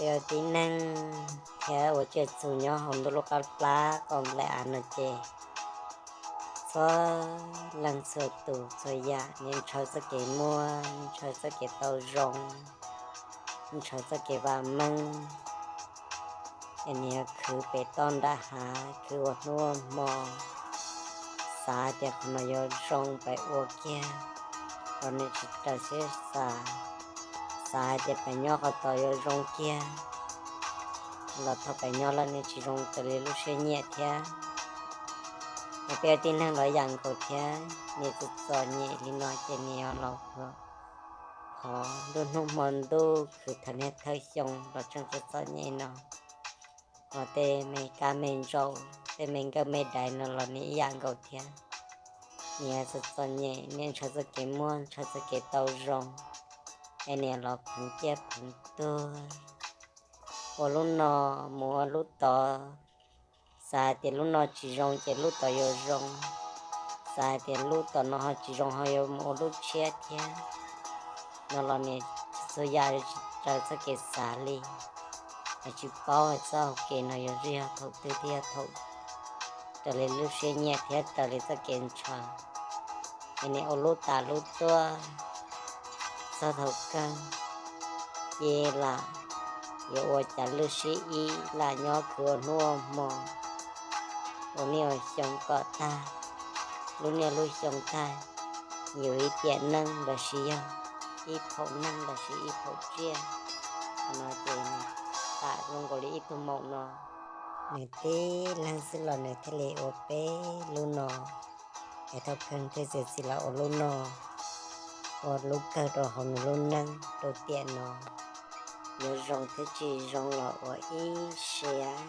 Peb ua tib neeg thiab ua tsiaj txhu nyob hauv ntuj lub qab plab qos nplaim av no ces txhua leej txhua tus txhua yam nws ntshaw txoj kev muaj, nws ntshaw txoj kev tau zoo, nws ntshaw txoj kev vam meej. Es nws yog khwv pem toj nram hav, khwv ua hnub ua hmo, xav hais tias qhov no yuav zoo pem ua kiag los nws tsis raws siab xav, xav hais tias pem nyob qhov tod yuav zoo kiag los thaum pem nyob lawm nws tsis zoo raws li lub siab nyiam thiab. Es peb ua tib neeg los yam nkaus thiab, nws txom txom nyem li no ces nws yuav los phov nruj hnub hmo ntuj khwv thawm niaj thawm xyoo los tseem txom txom nyem no. Hos tej me kab me ntsaum, tej me nkawj me daiv no los nws ib yam nkaus thiab. Nws txom txom nyem, nws ntshaw txoj kev muaj, ntshaw txoj kev tau zoo, es nws los pheev ciaj pheev tuag. Ua lub no mus ua lub tod, xav hais tias lub no tsis zoo ces lub tod yuav zoo, xav hais tias lub tom no ho tsis zoo ho yuav mus ua lub tshiab thiab. No los nws txhua yam tsis raws txoj kev xav li. Es tsis paub hais txoj hau kev no yuav yog thaum twg thiab yog thaum raws li lub siab nyiam thiab raws li txoj kev ntshaw. Es nws ua lub tas lub tuaj, txog thaum kawg ces lam yuav ua cas lwj sib ib lam nyob khwv ua hnub ua hmo, ua niaj ua xyoo kom tag lub niaj lub xyoo tag, yus ib tiam neej los sis yog ib phaum neej los sis ib phaum tsiaj. Qhov no ces nws tam zoo nkaus li ib tug maum no, nws tib leeg xwb los nws thiaj li ua peb lub no. Es thaum kawg thiaj txiav txim los ua lub no ua lub kawg rau hauv nws lub neej rau tiam no. Yuav zoo thiab tsis zoo los ua ib siab.